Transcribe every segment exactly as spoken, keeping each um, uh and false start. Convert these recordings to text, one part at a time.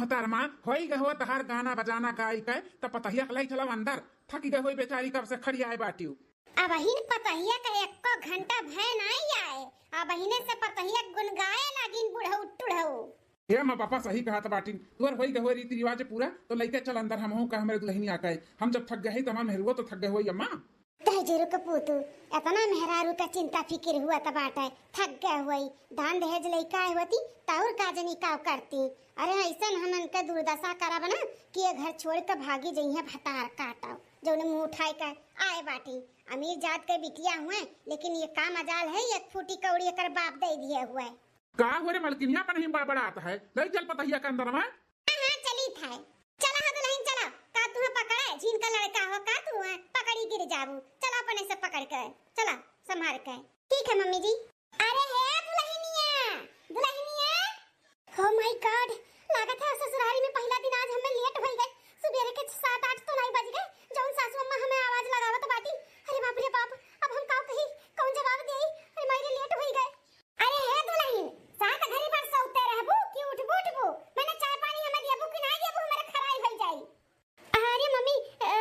मोहतरमा, होई गए हो तहार गाना बजाना गाई के, त पतहिया के लई चलो अंदर। थक गए होई बेचारी, कब से खड़ी आए बाटियो। अबहिन पतहिया का एको घंटा भय नाई आए, अबहिने से पतहिया गुनगाए लागिन बुढ़ऊ टुढ़ऊ। ए माँ बापा सही कहत बाटिन, तोर होई गए हो रीति रिवाज पूरा, तो लइके चल अंदर, हमहू का हमरे दुल्हनिया के। हम जब थक गए हई, त हमार मेहरुआ तो थक गए होई अम्मा। दहिजरू के पूतू, एतना मेहरारू का चिंता फिकिर हुआ त बाटे, थक गए होई। दान दहेज लइका आए होती, त और का जनी काव करती। अरे ऐसन हमन के दुर्दशा करब ना कि ये घर छोड़ के भागी जइहें भतार काटव, जौने मुंह उठाए के आए बाटी। अमीर जात के बिटिया हुए, लेकिन ये का मजाल है, एक फूटी कौड़ी एकर बाप दे दिए हुए। का हो रे मलकिनिया, अपन ही बड़बड़ात है, लई चल पतहिया के अंदर में। हाँ, हाँ, चली था। चला हो दुल्हन, चला। का तुहे पकड़े? झीन का लड़का हो का तुहे? पकड़ी गिर जाबू। चला अपने से पकड़ के। चला, संभाल के। ठीक है मम्मी जी। अरे हे दुल्हनिया, दुल्हनिया। Oh my God, लागत है ससुरारी में पहला दिन आज हमें लेट होई गए। सुबेरे के सात आठ तो नहीं बज गए, जौन सासू अम्मा हमें आवाज लगावत बाटी। अरे बाप रे बाप, अब हम का कही, कौन जवाब देई? अरे माई रे, लेट होई गए। अरे हे दुल्हन, सात घड़ी भर सोते रहबू कि उठबू उठबू? मैंने चाय पानी हमें देबू कि ना देबू, हमारे खराई होई जाई। अरे मम्मी, अ,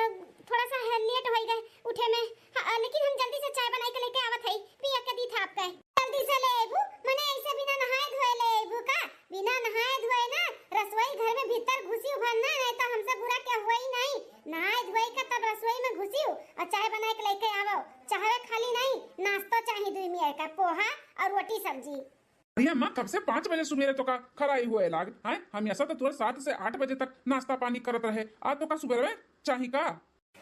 थोड़ा सा है, लेट होई गए उठे में। हाँ, अ, लेकिन हम जल्दी से चाय बनाई के लेके आवत हई, पिया के दी था आपके। जल्दी से ले अइबू, मने ऐसे बिना नहाए धोए ले अइबू का? बिना नहाए धोए ना रसोई घर में भीतर घुसी उभर ना, नहीं तो हमसे बुरा क्या हुआ ही नहीं। नहाए धोए के तब रसोई में घुसी और चाय बनाए के लेके आवो। चाहवे खाली नहीं, नाश्तो चाही दुई मेर का, पोहा और रोटी सब्जी। अरे अम्मा, कब से पाँच बजे सुबेरे तोका खराई हुए लाग, हैं? हमेशा तो तोर सात से आठ बजे तक नाश्ता पानी करत रहे, आज तोका सुबेरे में चाही का?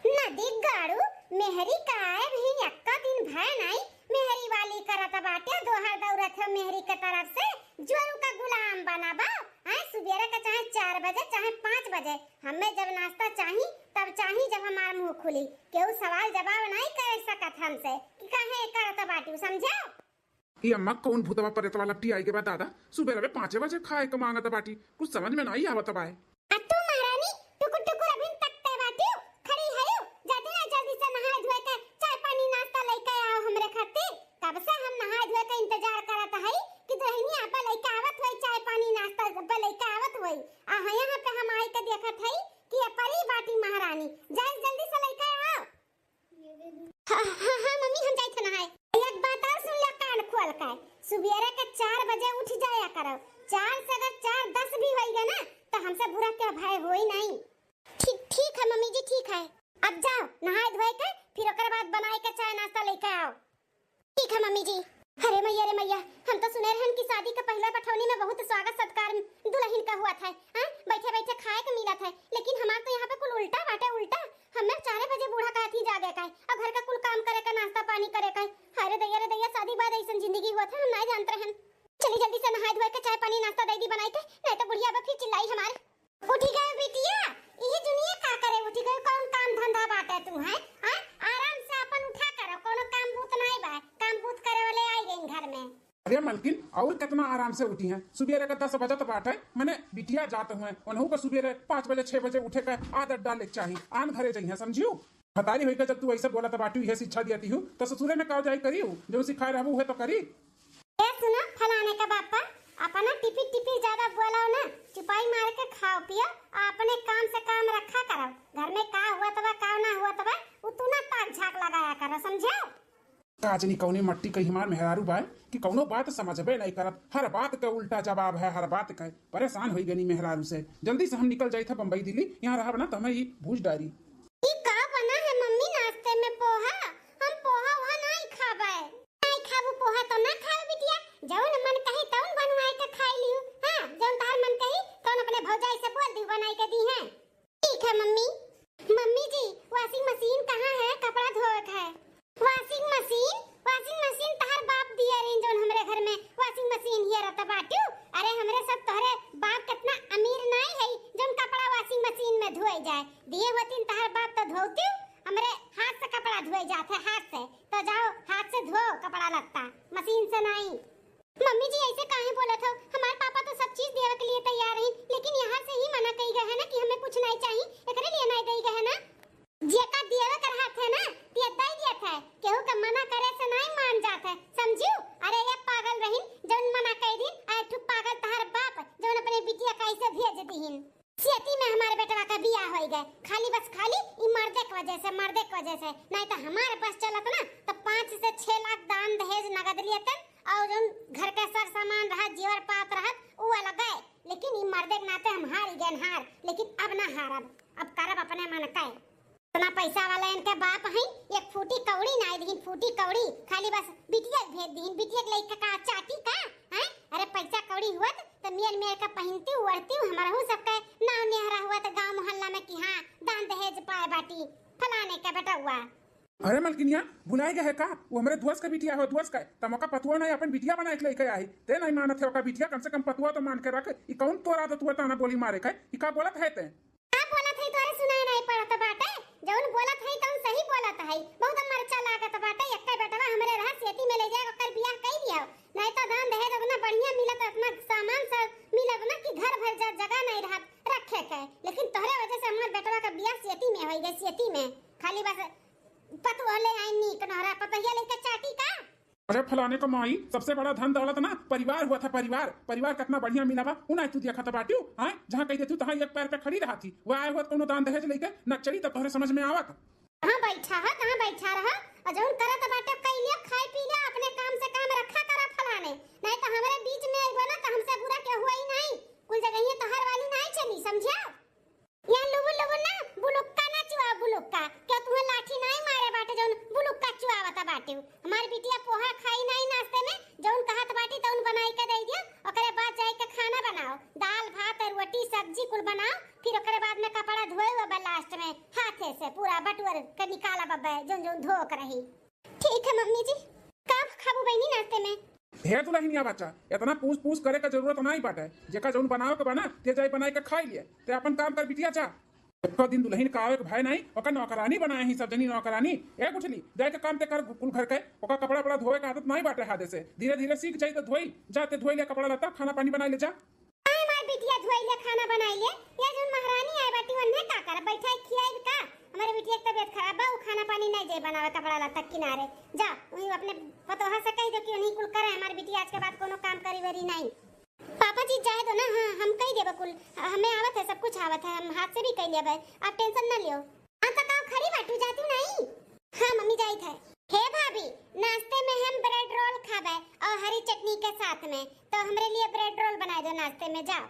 नदी गाड़ू, मेहरी का आए भी यक्का दिन भय नाई, मेहरी वाली करत बाटे, दोहर दौड़त हो मेहरी के तरफ से, जोरू का गुलाम बना बा, हैं? सुबेरे के चाहे चार बजे, चाहे पाँच बजे, हमें जब नाश्ता चाही, तब चाही जब हमार मुंह खुली, केहू सवाल जवाब नाई करे सकत हमसे कि काहे करत बाटू, समझे? ई अम्मा कौन भूतवा प्रेतवा लपटी आई के बा दादा? सुबेरे पाँचे बजे खाए के मांगत बाटी, कुछ समझ में नाई आवत बाए। आ तू महारानी, टुकुर टुकुर अभिन तकते बाटियो, खड़ी हयो, जल्दी ना जल्दी से नहाए धोए के चाय पानी नाश्ता लेके आओ हमरे खातिर। कब से हम नहाए धोए के इंतजार करत हई कि दुल्हनिया अब्बा लेके आवत होई, चाय पानी नाश्ता अब्बा लेके आवत होई। आ हाँ, यहाँ पे हम आई के देखत हई कि ये परी बाटी महारानी, जाए जल्दी से लेके आओ। हाँ, हाँ, हाँ, मम्मी, हम जाइत हन नहाए। एक बात और सुन ले कान खोल के, सुबेरे के चार बजे उठ जाया करो। चार से अगर चार दस भी होई गए ना, तो हमसे बुरा क्या भय होई नहीं। ठीक, ठीक है मम्मी जी, ठीक है। अब जाओ, नहाए धोए के, फिर ओकर बाद बनाए के चाय नाश्ता लेके आओ। ठीक है मम्मी जी। अरे मैया रे मैया, हम तो सुने रहन कि शादी के पहला पठौनी में बहुत स्वागत सत्कार दुल्हन का हुआ था, हाँ? बैठे बैठे खाए के मिला था, लेकिन हमार तो यहाँ पे कुल उल्टा बाटे, उल्टा। हमें चारे बजे बूढ़ा कहत ही जागे का है, और घर का कुल काम करे का, नाश्ता पानी करे का है। हाय रे दैया रे दैया, शादी बाद ऐसन जिंदगी हुआ था, हम ना जानत रहन। चली जल्दी से नहाए धोए के चाय पानी नाश्ता दे दी बनाई के, नहीं तो बुढ़िया अब फिर चिल्लाई हमार। उठी गयो बिटिया, इही दुनिया का करे उठी गयो, कौन काम धंधा बाटे तू है? हाँ? आराम से अपन उठा करो, कोनो काम बूत नाई बा, काम बूत करे वाले आई गइन घर में। अरे मलकिन, और कितना आराम से उठी हैं? सुबेरे का दस बजत बाटे, मने बिटिया जात हुए, उन्हों का सुबेरे पाँच बजे, छह बजे उठे का आदत डाले के चाही, आन घरे जइहें, समझियो? भतारी होई के जब तू ऐसे बोलत बाटियो, यह शिक्षा दियती हूँ, तो ससुरे में का जाई करियो, जो सिखाए रहबू उहे तो करी। ए सुनो फलाने का बापा, अपना टिपी टिपी ज्यादा बोलाओ ना, चुपाई मार के खाओ पियो, आ अपने काम से काम रखा करो। घर में का हुआ तबा, का ना हुआ तबा, उ तू ना ताक झाक लगाया करो, समझो? का जनी कौने मट्टी कही हमार मेहरारू बाय कि कौनो बात समझबे नहीं करत, हर बात का उल्टा जवाब है, हर बात का। परेशान होई गनी मेहरारू से। जल्दी से हम निकल जाई था बम्बई दिल्ली, यहाँ रहब ना तो हमें ही भूज डारी। ई का बना है मम्मी नाश्ते में? पोहा? हम पोहा वहा नहीं खाबे। नहीं खाबू पोहा तो ना खाओ बिटिया, जौन मन कही तौन बनवाए के खाई लियो। हाँ, जौन तार मन कही तौन अपने भौजाई से बोल दी बनाई के दी है। ठीक है मम्मी। मम्मी जी, washing machine कहाँ है? कपड़ा धोवे के है। Washing machine? Washing machine तहार बाप दिया रे, जौन हमरे घर में washing machine हिया रहता बाटू। अरे हमरे सब तोहरे बाप कितना अमीर नाई है, जौन कपड़ा washing machine में धोए जाए। दिए होतीन तहार बाप तो धोती, हमरे हाथ से कपड़ा धोए जात है, हाथ से। तो जाओ, हाथ से धो कपड़ा लत्ता, मशीन से नाई। मम्मी जी, ऐसे काहे बोलत हो? हमार पापा तो सब चीज देवे के लिए तैयार हैं, लेकिन यहाँ से ही मना कही गए है ना कि हमें कुछ नहीं चाहिए, एकरे लिए नहीं दई गए है ना। जेका देवे कर हाथ है ना, ते दई दिया था, केहू के मना करे से नहीं मान जात है, समझियो? अरे ये पागल रहीन, जौन मना कही दिन, आ एक ठो पागल तहार बाप, जौन अपने बिटिया कैसे भेज दिहिन? सेती में हमारे बेटवा का बियाह होई गए, खाली बस खाली ई मर्दे के वजह से, मर्दे के वजह से। नहीं तो हमारे बस चलत ना तो पाँच से छह लाख दान दहेज नगद लेतन, और जौन घर के सर सामान रहत, जेवर पात रहत, उ अलग है। लेकिन ई मर्दे के नाते हम हार गए, हार। लेकिन अब ना हारब, अब करब अपने मन का। इतना पैसा वाला इनके बाप हैं, एक फूटी कौड़ी नाई दिहिन, फूटी कौड़ी। खाली बस बिटिया के भेज दिहिन, बिटिया के लइका का चाटी का, हैं? अरे पैसा कौड़ी हुअत त मेर मेर का पहिनती ओढ़ती, हमरहू सबके नाव नेहरा हुअत गाँव मोहल्ला में कि हाँ, दान दहेज पाए बाटी, फलाने के बेटउआ। अरे मलकिनिया, भुलाए गए है का? वो हमरे दोस्त का बिटिया हो, दोस्त का। तमका पतुआ नहीं, अपन बिटिया बनाए के लइके आई। ते नहीं मानत है ओका बिटिया, कम से कम पतुआ तो मान के रख। ई कौन तोर आदत हुआ ताना बोली मारे का? ई का बोलत है ते? का बोलत है, तोरे सुनाई नहीं पड़त बाटे? जौन बोलत है तौन सही बोलत है। बहुत मरचा लागत बाटे, एक्के बेटवा हमरे रहा, सेती में ले जाए ओकर बियाह कई दिया। नहीं तो दान दहेज उतना बढ़िया मिलत, इतना सामान सब मिलत ना कि घर भर जा जगह नहीं रहत रखे के। लेकिन तोहरे वजह से हमार बेटवा का बियाह सेती में होई गए, सेती में। खाली बस पतोह ले आई नीक नोहरा, पतोहिया लेके चाटी का? अरे फलाने का माई, सबसे बड़ा धन दौलत ना परिवार हुआ था, परिवार। परिवार कितना बढ़िया मिला बा, उ ना तू देखत बाटियो, हाँ? जहाँ कह देतू तहाँ एक पैर पे खड़ी रहत ही। वो आए हुआ कोनो दान दहेज लेके ना चली, तब तोहरे समझ में आवत। कहाँ बैठा है, कहाँ बैठा रहा? और जौन करत बाटे कई लिया, खाए पी लिया, अपने काम से काम रखा करा फलाने। नहीं तो हमारे बीच में अइबो ना तो हमसे बुरा केहू होई नहीं। कुल जगह ये तोहर वाली नहीं चली, समझिया? यहाँ लुबुर लुबुर ना बुलुक्का ना चुआ बुलुक्का। क्या तुम्हें लाठी नहीं मारे बाटे जौन बुलुक्का चुआवता बाटे? हमार बिटिया पोहा खाई नहीं नाश्ते में, जौन कहत बाटी तौन बनाई के दे दियो। ओकरे बाद जाए के खाना बनाओ, दाल भात रोटी सब्जी कुल बनाओ, फिर ओकरे बाद में कपड़ा धोए हुआ बा लास्ट में हाथे से पूरा बटुअर के निकाला बब्बे जौन जौन धो के रही। ठीक है मम्मी जी। का खाबू बहनी नाश्ते में? हे दुल्हनिया बच्चा, इतना पूछ पूछ करे का जरूरत नहीं बाटे। जेका जौन बनावे के बा ना, ते जाई बनाई के खाई लिए। ते अपन काम कर बिटिया जा। एको दिन दुल्हन का आवे के भय नहीं, ओका नौकरानी बनाए ही सब जनी नौकरानी। ए गुठली, जाए के काम ते कर कुल घर के, ओका कपड़ा उपड़ा धोवे के आदत नहीं बाटे हादे से। धीरे धीरे सीख जाई तो धोई, जा ते धोई ले कपड़ा लत्ता, खाना पानी बनाई ले जा। आए हमार बिटिया धोई ले, खाना बनाई ले। ये जौन महारानी आए बाटी, उन्हें का करब? बैठाई खियाई का? हमारे बिटिया के तबीयत खराब बा, उ खाना पानी नहीं जाए बनावे, कपड़ा लत्ता किनारे। जा, वही अपने पतोहा से कह दो कि उन्हीं कुल करे, हमार बिटिया आज के बाद कोनो काम करी वरी नहीं। पापा जी जाए दो ना, हाँ, हम कह देबे कुल, हमें आवत है, सब कुछ आवत है, हम हाथ से भी कह लेबे, आप टेंशन ना लियो। हाँ तो का खड़ी बाटू, जातू नहीं? हाँ मम्मी जाइत है। हे भाभी, नाश्ते में हम ब्रेड रोल खाबे और हरी चटनी के साथ में, तो हमरे लिए ब्रेड रोल बनाए दो नाश्ते में, जाओ।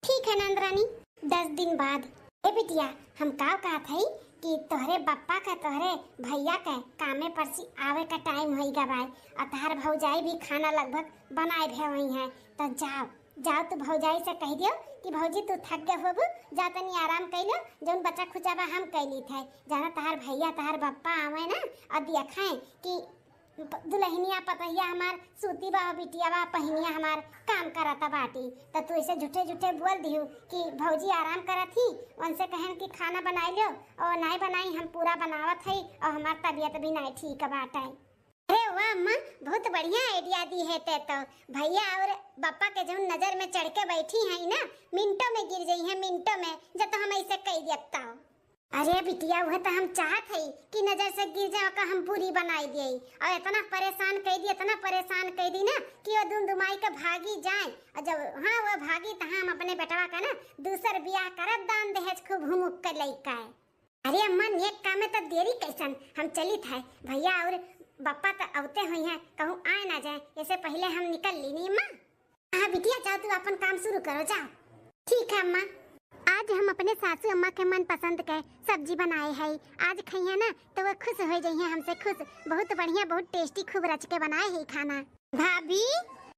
ठीक है नंद रानी। दस दिन बाद। ए बिटिया, हम का कहत हई कि तोहरे बप्पा का, तोहरे भैया का कामे पर से आवे का टाइम होई गा बाय, और तहार भौजाई भी खाना लगभग बनाए भे हुई है, तो जाओ, जाओ तू भौजाई से कह दियो कि भौजी तू थक गए होबू, जा तनी आराम कर लो, जौन बचा खुचा बा हम कर ली थे, जाना तहार भैया तहार बप्पा आवे ना और देखें कि प-, दुल्हनिया पतोहिया हमार सूती बा, बिटिया बा, पहिनिया हमार काम करत बाटी, त तू ऐसे झूठे झूठे बोल दिहू कि भौजी आराम करत ही, उनसे कहन कि खाना बनाई लो, और नाई बनाई, हम पूरा बनावत हई, और हमार तबीयत भी नाई ठीक बाटे। अरे वाह अम्मा, बहुत बढ़िया आइडिया दी है ते तो। भैया और बप्पा के जौन नजर में चढ़ के बैठी है ना, मिनटों में गिर जाई है, मिनटों में, जब तो हम ऐसे कह दियब तो। अरे बिटिया, वह तो हम चाहत हई कि नजर से गिर जाओ का हम बुरी बनाई दिए, और इतना परेशान कह दी, इतना परेशान कह दी ना कि वो दुमदुमाई के भागी जाए, और जब हाँ वो भागी तो हम अपने बेटवा का ना दूसर बियाह करब, दान दहेज खूब हुमुक के लइका है। अरे अम्मा, नेक काम में तो देरी कैसन, हम चलित है, भैया और बप्पा तो अवते हुई हैं, कहूँ आए ना जाए, ऐसे पहले हम निकल ली नी अम्मा। हाँ बिटिया, जाओ तू अपन काम शुरू करो, जाओ। ठीक है अम्मा। आज हम अपने सासू अम्मा के मन पसंद के सब्जी बनाए है, आज खइहे ना तो वो खुश हो जाइए हमसे खुश। बहुत बढ़िया, बहुत टेस्टी, खूब रच के बनाए है खाना। भाभी।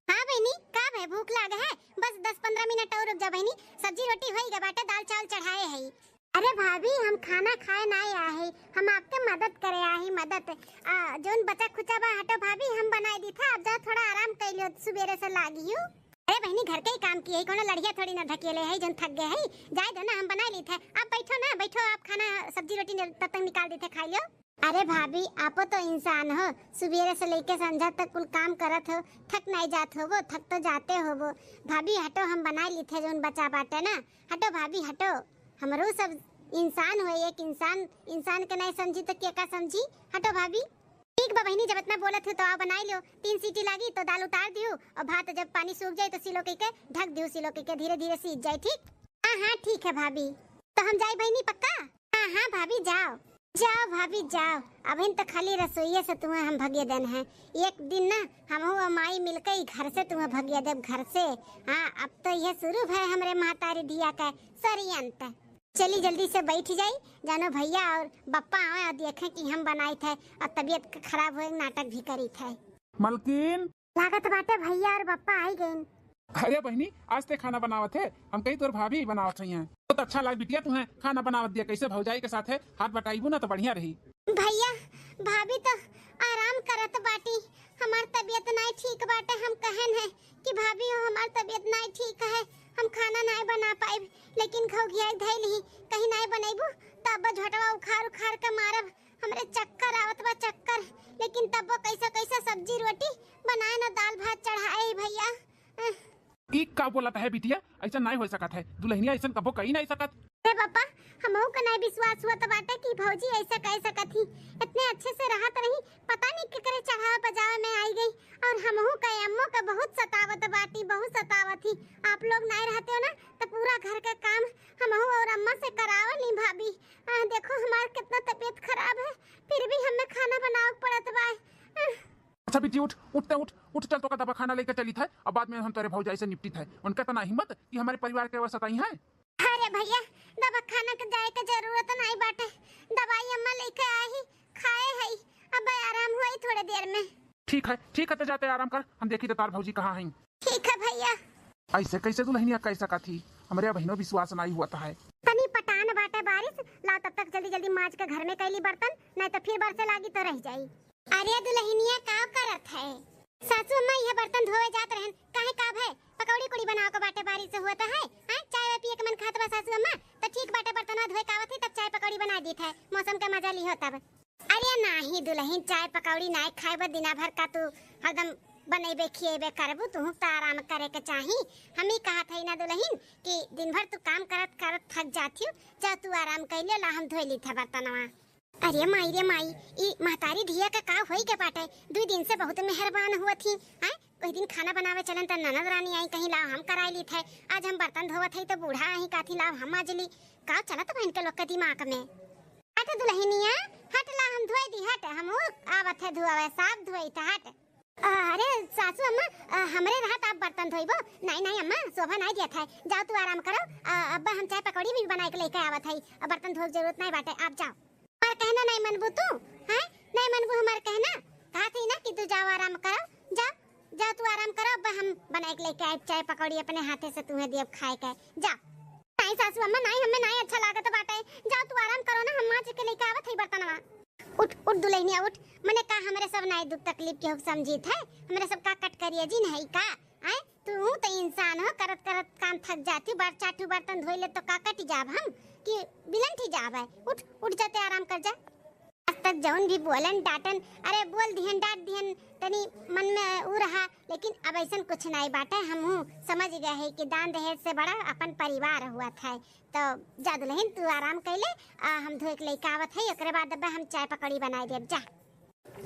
हाँ बहनी, का भे, भूख लाग है? बस दस पन्द्रह मिनट और रुक जा बहनी, सब्जी रोटी होई गए बाटे, दाल चावल चढ़ाए है। अरे भाभी, हम खाना खाए ना आए, हम आपके मदद करे आए, मदद। आ, जौन बचा खुचा बा हटो भाभी, हम बनाए दी था, आप जाओ थोड़ा आराम कर लियो, सुबेरे से लागी हूँ। अरे बहनी, घर के ही काम की है, कोनो लड़िया थोड़ी ना ढकेले है, जौन थक गए है, जाए दो ना, हम बनाए ली थे। आप बैठो ना, बैठो, आप खाना सब्जी रोटी नि-, तब तक निकाल दी थे, खा लियो। अरे भाभी, आपो तो इंसान हो, सुबेरे से लेके संझा तक कुल काम करत हो, थक नहीं जात होबो, थक तो जाते होबो। भाभी हटो, हम बनाए ली थे जौन बचा बाटे ना, हटो भाभी हटो। हमरो सब इंसान हो, एक इंसान, इंसान के नहीं समझी तो के का समझी? हटो भाभी। ठीक ठीक बा बहिनी, जब इतना बोलत हो तो आओ बनाई लियो। तीन सीटी लागी तो दाल उतार दियो और भात जब पानी सूख जाए तो सिलो कइके ढक दियो, सिलो कइके धीरे धीरे सीज जाए। ठीक? हाँ हाँ ठीक है भाभी। तो हम जाई बहिनी पक्का? हाँ हाँ भाभी जाओ। जाओ भाभी जाओ, अभिन तो खाली रसोइये से तुम्हें हम भगिया देन है। एक दिन ना हमहू और माई मिलके ई घर से तुम्हें भगिया देब घर से। हाँ, अब तो यह शुरू भय हमरे महतारी धिया का षड्यंत्र। चली जल्दी से बैठ जाई, जानो भैया और बप्पा आवे और देखें कि हम बनाइत है और तबीयत ख-, खराब होए नाटक भी करीत है। मलकिन। लागत बाटे भैया और बप्पा आई गइन। अरे बहिनी, आज ते खाना बनावत है? हम कही तोर भाभी बनावत है यहाँ। बहुत अच्छा लाग बिटिया तुम्हें खाना बनावत दिया, कैसे भौजाई के साथ है हाथ बटाइबू ना तो बढ़िया रही। भैया, भाभी तो आराम करत बाटी, हमार तबीयत नाई ठीक बाटे। हम कहन है कि भाभी हो, हमार तबीयत नाई ठीक है, हम खाना नाई बना पाइब, लेकिन घौघियाई धइल ही, कहीं नाई बनैबू तब झोटवा उखाड़ उखाड़ के मारब। हमरे चक्कर आवत बा चक्कर, लेकिन तब्बो कैसा कैसा सब्जी रोटी बनाए ना दाल भात चढ़ाए भैया। अह। ई का बोलत है बिटिया? ऐसा नाई हो सकत है, दुल्हनिया ऐसा कबो कही नाई सकत। अरे पापा, हमहू का नाई विश्वास हुआ तो बाटे कि भौजी ऐसा कह सकत ही। इतने अच्छे से रहत रही, पता नहीं केकरे चढ़ावे बजावे में आई गई। और हमहू का अम्मो का बहुत सतावत बाटी, बहुत सतावत ही। आप लोग नाई रहते हो ना तो पूरा घर का काम हमहू और अम्मा से करावल ही भाभी। आ, देखो हमार कितना तबीयत खराब है, फिर भी हमें खाना बनावे पड़त बा। आ। अच्छा बिट्टी उठ, उठते उठ, उठ चल तो का दवाखाना लेके चलित है, अब बाद में हम तेरे भौजाई से निपटित है। उनका इतना हिम्मत कि हमारे परिवार के वो सताई है। अरे भैया, दवाखाना के जाए के जरूरत नहीं बाटे, दवाई अम्मा लेके आई, खाए है, अब आराम हुई थोड़े देर में। ठीक है, ठीक है, तो जाते आराम कर, हम देखी तो तार भौजी कहाँ हैं। ठीक है भैया। ऐसे कैसे दुल्हनिया कह सकत ही? हमरे अबहिनो विश्वास नाई हुआ है। तनी पटान बाटे बारिश, लाओ तब तक जल्दी जल्दी माज के घर में कैली बर्तन, नहीं तो फिर बरसे लागी तो रह जाई। अरे दुल्हनिया का करत है? सासू अम्मा यह बर्तन धोवे जात रहन, काहे का भय? पकौड़ी कुड़ी बनाओ को बाटे बारिश से हुआ है, हाँ? चाय वाय पिए के मन खात बा सासू अम्मा, तो ठीक बाटे बर्तनवा धोए के आवत ही तब चाय पकौड़ी बना दीत है, मौसम के मजा लिहो तब। अरे नाही दुल्हन, चाय पकौड़ी नाही खाए बा, दिना भर का तू हरदम बनैबे खिएबे करबू, तुहू त आराम करे के चाही। हम ही कहत हई ना दुल्हन कि दिन भर तू काम करत करत थक जात हियो, जा तू आराम कर ले, ला हम धोई ली थे बर्तनवा। अरे माई रे माई, ई महतारी धिया का का होई के बाटे, दुई दिन से बहुत मेहरबान हुआ थी। आय, कोई दिन खाना बनावे चलन त ननद रानी आई कहीं लाओ हम कराई ली थे, आज हम बर्तन धोवत हई तो बूढ़ा आई कहती लाओ हम माज ली। का चलत बा इनके लोग के दिमाग में? हट दुल्हनिया, हट ला, हम धोई दी, हट, हम ऊ आवत है धोवे, साफ धोई था, हट। अरे सासू अम्मा, अ, हमरे रहत आप बर्तन धोइबो? नहीं, नहीं अम्मा, शोभा नहीं दिया था। जाओ तू आराम करो, अ, अब्बा हम चाय पकौड़ी भी बनाए के लेके आवत है, अब बर्तन धोए के जरूरत नहीं बाटे, आप जाओ। हमार कहना नहीं मनबू तू, हैं? नहीं मनबू हमार कहना? कहा थी ना कि तू जाओ आराम करो, जाओ, जाओ तू आराम करो, अब्बा हम बनाए के लेके आए चाय पकौड़ी अपने हाथे से तुम्हें दियब खाए के, जाओ। नाई सासू अम्मा, नाई, हमें नाई अच्छा लागत बाटे। जाओ तू आराम करो ना, हम माज के लेके आवत हई बर्तनवा। उठ, उठ दुल्हनिया उठ, मने का हमरे सब नाई दुख तकलीफ के हुक समझीत है, हमरे सब का कट करिए जी नहीं का? आय, तू तो इंसान हो, करत करत काम थक जाती, बार चार ठू बर्तन धोई ले तो का कट जाब हम कि बिलंठी जाब है? उठ, उठ जाते आराम कर जा। आज तक जौन भी बोलन डांटन, अरे बोल दिहन, डांट दिहन, तनी मन में ऊ रहा, लेकिन अब ऐसन कुछ नहीं बाटे। हमहू समझ गए है कि दान दहेज से बड़ा अपन परिवार हुआ था। तो जा दुल्हन तू आराम कैले, आ, हम धोए के लेके आवत है, ओकरे बाद अब हम चाय पकौड़ी बनाए देब, जा।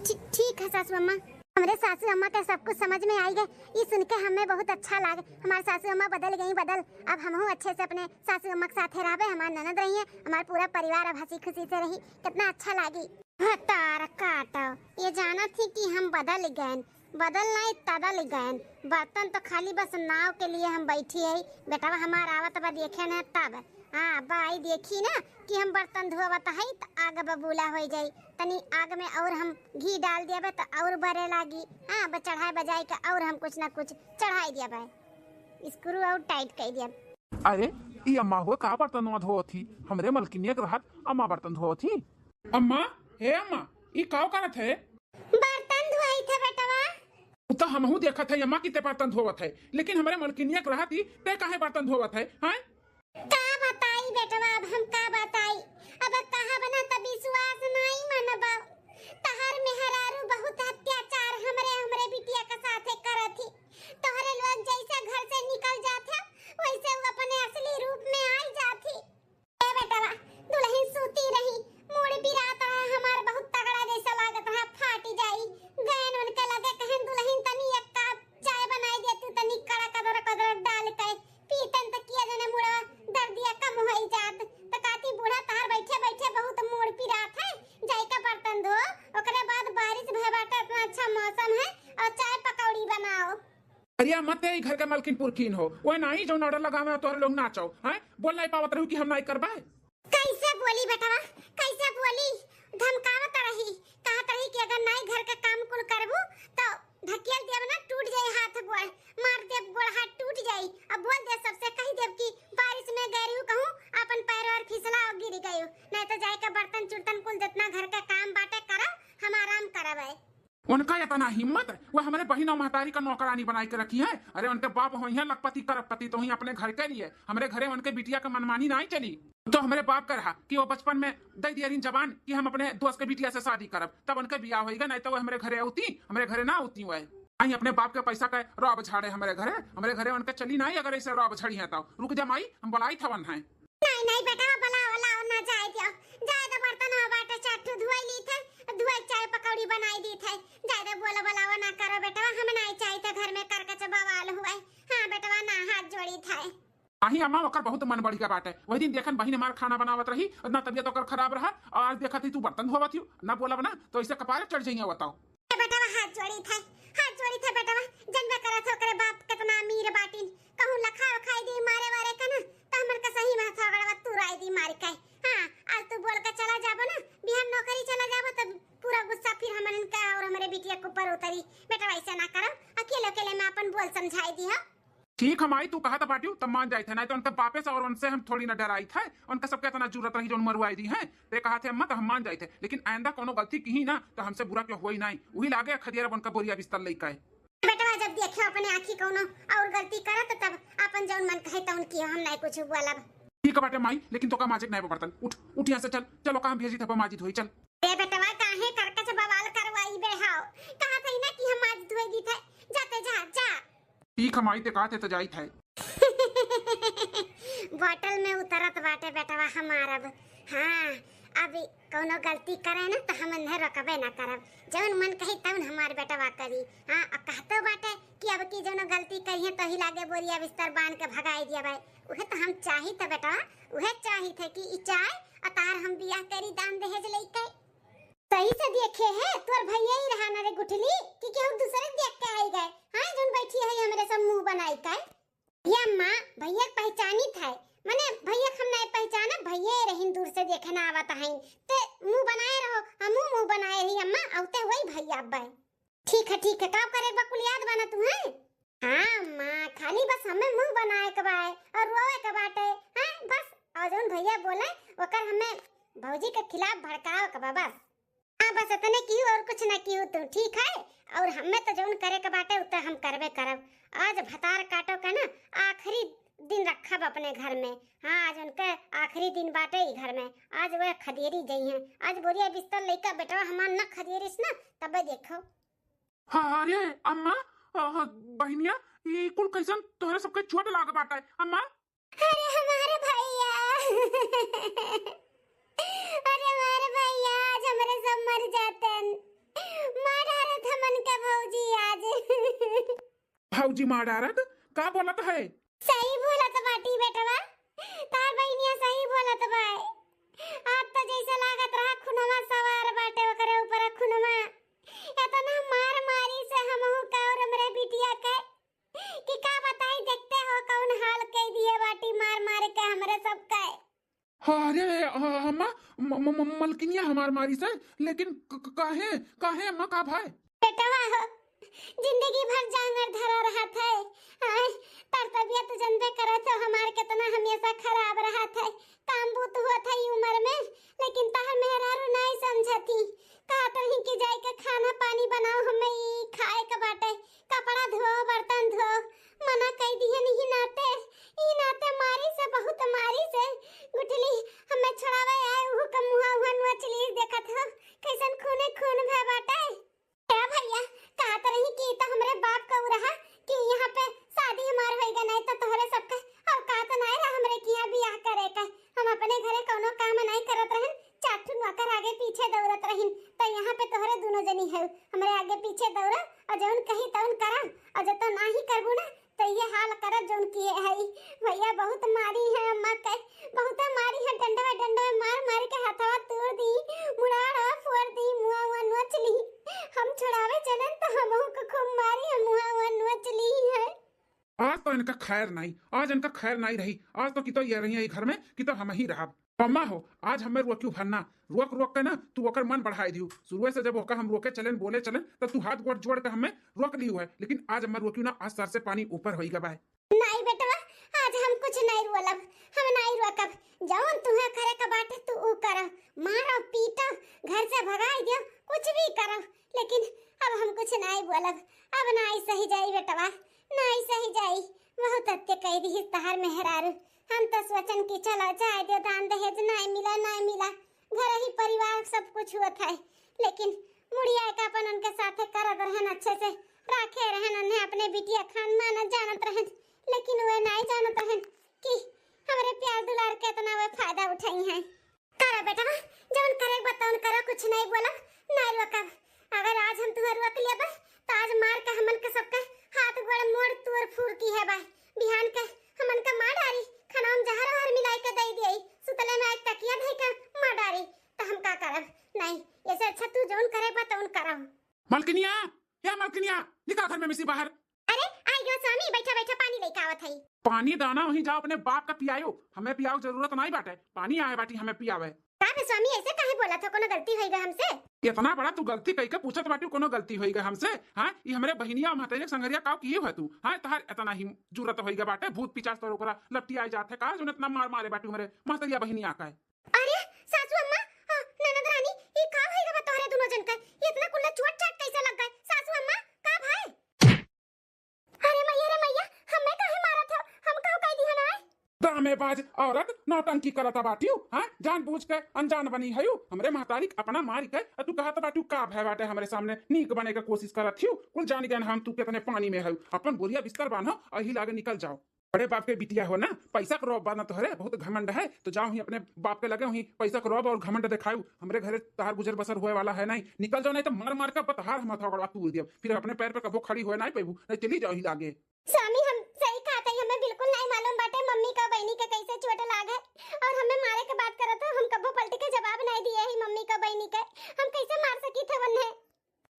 ठी-, ठीक है सासू अम्मा। हमरे सासू अम्मा के सब कुछ समझ में आई गए, ई सुन के हमें बहुत अच्छा लागे। हमार सासू अम्मा बदल गई, बदल। अब हमहू अच्छे से अपने सासू अम्मा के साथे रहबे, हमार ननद रही है, हमार पूरा परिवार अब हंसी खुशी से रही, कितना अच्छा लागी। भतार काटो, ये जानत ही कि हम बदल गएन, बदल नहीं तदल गएन। बर्तन तो खाली बस नाव के लिए हम बैठी है, बेटवा हमार आवत बा देखे न तब। हाँ, अब्बा आई देखी ना कि हम बर्तन धोवत हई त आग बबूला हो जाई, तनी आग में और हम घी डाल दियाबे त और बरे लागी। हाँ, अब चढ़ाए बजाए के और हम कुछ ना कुछ चढ़ाई दियाबे, स्क्रू और टाइट कर दियाबे। अरे, ई अम्मा हो का बर्तनवा धोवत ही? हमरे मलकिनिया के रहत अम्मा बर्तन धोवत ही। अम्मा, हे अम्मा, ई का करत है? बर्तन धोई थे बेटवा। उ तो हमहू देखत है अम्मा कि ते बर्तन धोवत है, लेकिन हमरे मलकिनिया के रहत ही ते काहे बर्तन धोवत है, हैं? का बताई बेटवा, अब हम का बताई, अब कहा बना त विश्वास नहीं मनबा। तहार मेहरारू बहुत अत्याचार हमरे, हमरे बिटिया के साथे करत ही। तोहरे लोग जैसे घर से निकल जात है, वैसे वो अपने असली रूप में आई जात ही। ए बेटवा, दुल्हन सूती रही, मूड़ पिरात रहा हमार, बहुत तगड़ा जैसा लागत रहा, फाटी जाई। अरे मत, ई घर के मालकिन पुरखिन हो, ओए नाही जौन order लगावे तोहरे लोग नाचो, हैं? बोल नाहीं पावत रहू कि हम नाहीं करबे? कैसे बोली बेटवा, कैसे बोली? धमकावत रही, कहत रही कि अगर नाहीं घर के काम कुल करबू तो ढकेल देब ना, टूट जाई हाथ गोड़, मार देब गोड़ हाथ टूट जाई। अब बोल दे सबसे, कहि देब कि बारिश में गै रहू कहूँ, आपन पैर वैर फिसला और गिर गयू, नाहीं तो जाए के बर्तन चुर्तन कुल जितना घर के काम बाटे करब, हम आराम करब है। उनका इतना हिम्मत, वो हमरे बहिन और महतारी का नौकरानी बनाई के रखी है। अरे उनके बाप होइहैं लखपति करोड़पति, तो ही अपने घर के लिए, हमरे घरे उनके बिटिया के मनमानी नाहीं चली। तो हमरे बाप का रहा कि वो बचपन में दे दिया रही जबान कि हम अपने दोस्त के बिटिया से शादी करब, तब उनके बियाह होइगा, नाहीं तो वो हमरे घरे आउती, हमरे घरे ना आउती। वह आई अपने बाप के पैसा का रौब झाड़े हमरे घरे, हमरे घरे उनके चली नाहीं। अगर ऐसे रौब झड़ी है तो रुक जा माई, हम बुलाई थवन है। नाहीं, नाहीं बेटवा, बुलाओ, लाओ ना, जाए दियो। जाए दो, बर्तन हो बाटे, चार ठो धुआई ली थे, धुआई चाय पकौड़ी बनाई दी थे। जाए दो, बोला बुलावा ना करो बेटवा, हम नाहीं चाहित घर में करकच बवाल हुए। हाँ बेटवा, ना, हाथ जोड़ी थे। आही अम्मा, ओकर बहुत मन बढ़िया बाटे। वही दिन देखन बहिन हमार खाना बनावत रही, इतना तबियत ओकर खराब रहा, और आज देखत ही तू बर्तन धोवत हियो, ना बोलब ना तो ऐसे कपारे चढ़ जाइए, बताओ। ए बेटवा, हाथ जोड़ी थे, हाथ जोड़ी थे बेटवा, जनबे करत हो ओकरे बाप कितना अमीर बाटिन, कहूँ लखा उखाई दी मारे वारे का ना, तो हमन का सही में हथौड़वा तुराई दी मार के। हाँ, आज तू बोल के चला जाबो ना, बिहान नौकरी चला जाबो, तब पूरा गुस्सा फिर हमन का और हमरे बिटिया के ऊपर उतरी। बेटवा, ऐसे ना करो, अकेले अकेले में अपन बोल समझाई दी हो। ठीक है माई, तू कहत बाटियो तब मान जाइत है, नाहीं तो उनके बापे से और उनसे हम थोड़ी ना डराइत है। उनका सबके इतना जरूरत रही जो मरुआई दी है, ते कहत है अम्मा तो हम मान जाइत है, लेकिन आइंदा कोनो गलती किही ना तो हमसे बुरा क्यों होई नाहीं। वही लागे खदियर अब उनका बोरिया बिस्तर लेके आए। बेटवा, जब देखियो अपने आँखी कोनो और गलती करत तब अपन जौन मन कहे तौन कियो, हम नाहीं कुछ बोलब। ठीक है बाटे माई, लेकिन तोका माजिक नाहीं बा बर्तन। उठ, उठ यहाँ से, चल, चलो कहाँ भेजी था माजित होई, चल। ए बेटवा, काहे करकच बवाल करवाई बे हाव? कहा था ना कि हम माजित होई दी थे, जाते जा, जा। ठीक है माई, ते कहत है तो जाइत है। बॉटल में उतरत बाटे बेटवा हमार अब। हाँ, अब कौनो गलती करे ना तो हम इन्हें रोकबे ना करब, जौन मन कही तौन हमार बेटवा करी। हाँ, अब कहतो बाटे कि अब की जौनो गलती करिहे तो ही लागे बोरिया बिस्तर बांध के भगाई दिया भाई। उहे तो हम चाही तो बेटवा, उहे चाही थे कि ई चाय अतार हम बियाह करी दान दहेज लेके। सही से देखे है, तोर भैया ही रहा ना रे गुठली, कि केहू दूसरे देख के आई गए। हाँ, जौन बैठी है हमरे सब मुंह बनाई के। या माँ, भैया के पहचानी था, मने भैया के हम नहीं पहचाना, भैया ही रहीन दूर से देखे ना आवत हईन। ते मुंह बनाए रहो, हमहू मुंह बनाए रही अम्मा, औते वही भैया अब। ठीक है, ठीक है, का करे बकुल याद बना तू है? हाँ माँ, खाली बस हमें मुंह बनाए के बाय और रोए के बाटे, हैं? बस, और जौन भैया बोले ओकर हमें भौजी के खिलाफ भड़कावे के बा बस। हाँ, बस इतने किहू और कुछ ना किहू तू, ठीक है? और हमें तो जौन करे के बाटे उ तो हम करबे करब। आज भतार काटो के ना आखिरी दिन रखब अपने घर में। हाँ, आज उनके आखिरी दिन बाटे ई घर में। आज वह खदेरी जइहें। आज बोरिया बिस्तर लइका बेटवा हमार न खदेरिस ना, तबे देखो। हाँ, अरे अम्मा, अ, बहिनिया, ई कुल कैसन तोहरे सबके चोट लाग बाटे अम्मा? अरे हमारे भैया, अरे हमारे भैया, आज हमरे सब मर जातन। मार डारत हमन का भौजी आज। भौजी मार डारत? का बोलत है? सही बोलत बाटी बेटवा, तार बहिनिया सही बोलत बा। आज तो जैसे लागत रहा खुनवा सवार बाटे ओकरे ऊपर खुनवा। इतना मार मारी से हमहू का और हमरे बिटिया के कि का बताई, देखते हो कौन हाल कई दिए बाटी मार मार के हमरे सब के। अरे, अ, अम्मा, म-, म-, म-, मलकिनिया हमार मारी से, लेकिन क-, क-, काहे, काहे अम्मा, का भाई? बेटवा हो, जिंदगी भर जांगर धरा रहत है। आय, तर तबियत जनबे करत हो हमार कितना हमेशा खराब रहत है। काम बूत होत है ई उम्र में, लेकिन तहर मेहरारू नाई समझती। कहत रही कि जाई के खाना पानी बनाओ, हमें ई खाए के बाटे, कपड़ा धो, बर्तन धो। मना कई दिहन, ई नाते, ई नाते मारी से, बहुत मारी से। गुठली, हमें छोड़ावे आए, उहू का मुहा उहा नोच ली, देखत हो, कैसन खूने खून भय बाटे। ए भैया, कहत रही कि ई तो हमरे बाप का उ रहा कि यहाँ पे शादी हमार होइगा, नहीं तो तोहरे सबके औकात नाय रहा हमरे किहाँ बियाह करे का। हम अपने घरे कौनो काम नाय करत रहन, चार ठो नौकर आगे पीछे दौड़त रहिन, तो यहाँ पे तोहरे दोनों जनी है, हमरे आगे पीछे दौड़ा और जौन कही तौन करा, और जब तो ना ही करबू ना तो ये हाल करब जौन किए हई। भैया बहुत मारी है अम्मा के, बहुत मारी है, डंडवा डंडवा मार मार के हथवा तोड़ दी, मुड़ाड़ा फोड़ दी, मुआ उआ नोच ली। हम छुड़ावे चलन तो हमहू को खूब मारी है, मुआ उआ नोच ली है। इनका खैर नाई, आज इनका खैर नाई रही। आज तो कितो ये रही है घर में, कितो हम ही रहब। अम्मा हो, आज हमें रोक्यू भर ना, रोक रोक के ना तू ओकर मन बढ़ाई दियो। शुरुए से जब ओका हम रोके चलेन, बोले चलेन, तब तू हाथ गोड़ जोड़ के हमें रोक लियो है, लेकिन आज हमें रोक्यू ना, आज सर से पानी ऊपर होई गवा है। नाई बेटवा, आज हम कुछ नाई रोलब, हम नाई रोकब। जौन तुहे करे के बाटे तू ऊ करो, मारो पीटो, घर से भगाई दियो, कुछ भी करो, लेकिन अब हम कुछ नाई बोलब। अब नाई सही जाई बेटवा, नाई सही जाई। बहुत हत्या कई दिहिस तहार मेहरारू। हम तो सोचन कि चलो जाए दो, दान दहेज नाई मिला, नाई मिला, घर ही परिवार सब कुछ होत है, लेकिन मुड़िया का अपन उनके साथे करत रहन, अच्छे से राखे रहन, उन्हें अपने बिटिया खान मानत जानत रहन, लेकिन वे नाई जानत रहन कि हमरे प्यार दुलार के इतना वे फायदा उठाई हैं। करा बेटवा, जवन करे के बा तवन करा, कुछ नाई बोलब, नाई रोकब। अगर आज हम तुहे रोक लेबे, तो आज मार के हमन के सबके हाथ गोड़ मोड़ तोड़ फूर की है बा। बिहान के हमन के मार डारी, खाना में जहर वहर मिलाई के दे दिए, सुतले में एक तकिया धई के मार डारी, तो हम का करब? नहीं, ऐसे अच्छा तू जौन करे बा तौन करब। मलकिनिया, हे मलकिनिया, निकल घर में मिसी बाहर। अरे, आई गयो स्वामी, बैठा बैठा पानी लेके आवत हई। पानी दाना वहीं जाओ, अपने बाप का पियायो, हमें पियाओ जरूरत नहीं बाटे। पानी आए बाटी हमें पियावे। का बे स्वामी, ऐसे काहे बोलत हो? कोनो गलती होई गए हमसे? इतना बड़ा तू गलती कई के पूछत बाटी, कोनो गलती होई गए हमसे? हाँ, ई हमरे बहिनिया महतरिया के संगरिया काव किए हुए तू? हाँ, तहार इतना ही जरूरत होई गए बाटे, भूत पिचास तोर ओकरा लपटी आई जात है का, जो इतना मार मारे बाटी हमरे महतरिया बहिनिया का है? अरे सासू अम्मा, आ, ननद रानी, ई का होई गवा तोहरे दुनो जन के? ई इतना कुल्ला चोट चाट कैसे लग गए? सासू अम्मा, का भाई? अरे मैया रे मैया, हमें काहे मारत हो? हम काहू कह दिहन आए? दामेबाज औरत, नौटंकी करत बाटियो, हाँ? जानबूझ के अनजान बनी हयू, हमरे महतारी के अपना मारी के, आ तू कहत बाटियो का भय बाटे हमरे सामने, नीक बने के कोशिश करत हियो, कुल जान गए हम तू कितने पानी में हयू। अपन बोरिया बिस्तर बांधो, अही लागे निकल जाओ। बड़े बाप के बिटिया हो ना, पैसा के रौब बा ना तोहरे, बहुत घमंड है, तो जाओ ही अपने बाप के लगे, वहीं पैसा के रौब और घमंड दिखाऊ। हमरे घरे तहार गुजर बसर होए वाला है नहीं, निकल जाओ, नहीं तो मार मार के बतहार हम हथौड़वा तूर दियब, फिर अपने पैर पे कबो खड़ी होए नहीं पैबू, नहीं चली जाओ ही लागे। स्वामी, हम सही कहत हई, हमें बिल्कुल नहीं मालूम बाटे मम्मी का बहनी के कैसे चोट लाग है, और हमें मारे के बात करत हो, हम कबो पलट के जवाब नहीं दिए ही मम्मी का बहनी के, हम कैसे मार सकी थे उन्हें?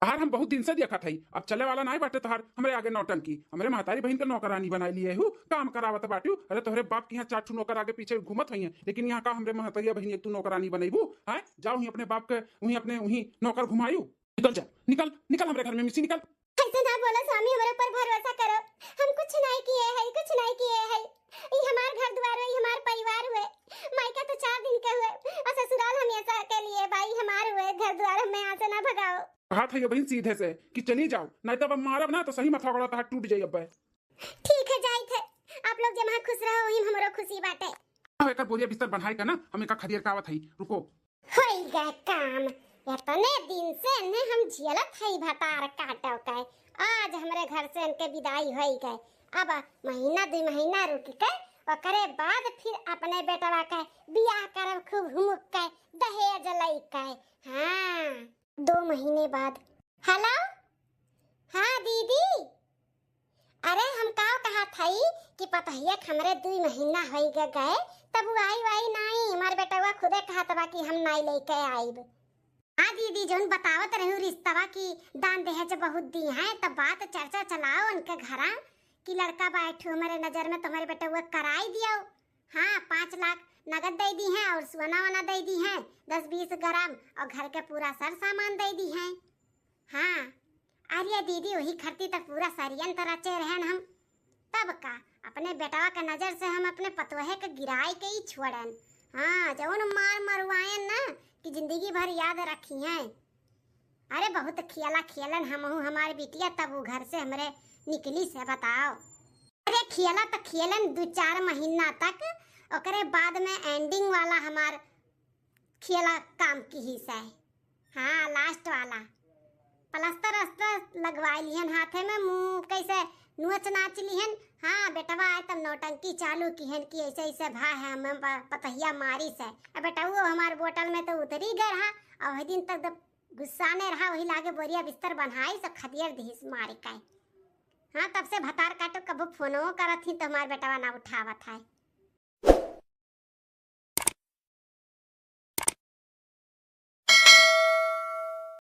तहार हम बहुत दिन से देखत हई, अब चले वाला नाई बाटे तहार हमरे आगे नौटंकी। हमरे महतारी बहिन के नौकरानी बनाई लिए हू, काम करावत बाटू। अरे तोहरे बाप के यहाँ चार ठू नौकर आगे पीछे घूमत हई हैं, लेकिन यहाँ का हमरे महतरिया बहिन एक तू नौकरानी बनैबू? हैं, जाओ ही अपने बाप के वहीं अपने वहीं नौकर घुमायू। निकल जा, निकल, निकल हमरे घर में मिसी, निकल। ऐसे ना बोलो स्वामी, हमरे ऊपर भरोसा करो, हम कुछ नहीं किए हैं, कुछ नहीं किए हैं। ई हमार घर द्वार हुए, ई हमार परिवार हुए। मायका तो चार दिन के हुए और ससुराल हमेशा के लिए। बाई हमार हुए घर द्वार, हमें यहाँ से ना भगाओ। कहा था ये बहन सीधे से कि चली जाओ, नहीं तब अब मारब ना तो सही माथा गोड़ा तहार टूट जाई अब। ठीक है, जाइत है, आप लोग जहाँ खुश रहो वहीं हमरो खुशी बाटे। अब एकर बोरिया बिस्तर बनाए का ना, हम एका खदियर का आवत हई, रुको। होई गए काम, इतने दिन से ने हम झेलत हई भतार काटो के, आज हमरे घर से इनके विदाई होई गए। अब महीना दो महीना रुक के ओकरे बाद फिर अपने बेटवा के बियाह करब खूब हुमुक के, दहेज लई के। हाँ, दो महीने बाद। हेलो, हाँ दीदी, अरे हम का कहत हई कि पतहिया के हमरे दुई महीना होई ग-, गए, तब उ आई वाई नाई, हमार बेटवा खुदे कहत बा कि हम नाई लेके आइब। हाँ दीदी, जौन बतावत रहू रिश्तवा की दान दहेज बहुत दी हैं, तब बात चर्चा चलाओ उनके घरा कि लड़का बैठू हमारे नजर में, तुम्हारे बेटवा कराई दियो। हाँ, पाँच लाख नगद दे दी हैं और सोना वोना दे दी हैं, दस बीस ग्राम, और घर के पूरा सर सामान दे दी हैं। हाँ, अरे दीदी, वही खरती तक पूरा सरियन त रचे रहन हम। तब का, अपने बेटवा के नजर से हम अपने पतोहे के गिराए के ही छोड़न। हाँ, जौन मार मरवाएन ना कि जिंदगी भर याद रखी हैं। अरे बहुत खेला खेलन हमहू हमार बिटिया, तब वो घर से हमरे निकली से बताओ। अरे खेला त खेलन दो चार महीना तक, ओकरे बाद में ending वाला हमार खेला काम किहिस है। हाँ, last वाला। प्लास्टर अस्तर लगवाए लिहन हाथे में, मुँह कैसे नोच नाच लिहन। हाँ, बेटवा आए तब नौटंकी चालू किहन कि ऐसे ऐसे भा है, हमें प-, पतहिया मारिस है। अब बेटवा हमार बोतल में तो उतरी गए रहा, और वही दिन तक जब गुस्साने रहा, वही लागे बोरिया बिस्तर बनाई से खदियर दिहिस मारी के। हाँ, तब से भतार काटो कबो फोनो करत ही तो हमार बेटवा ना उठावत है।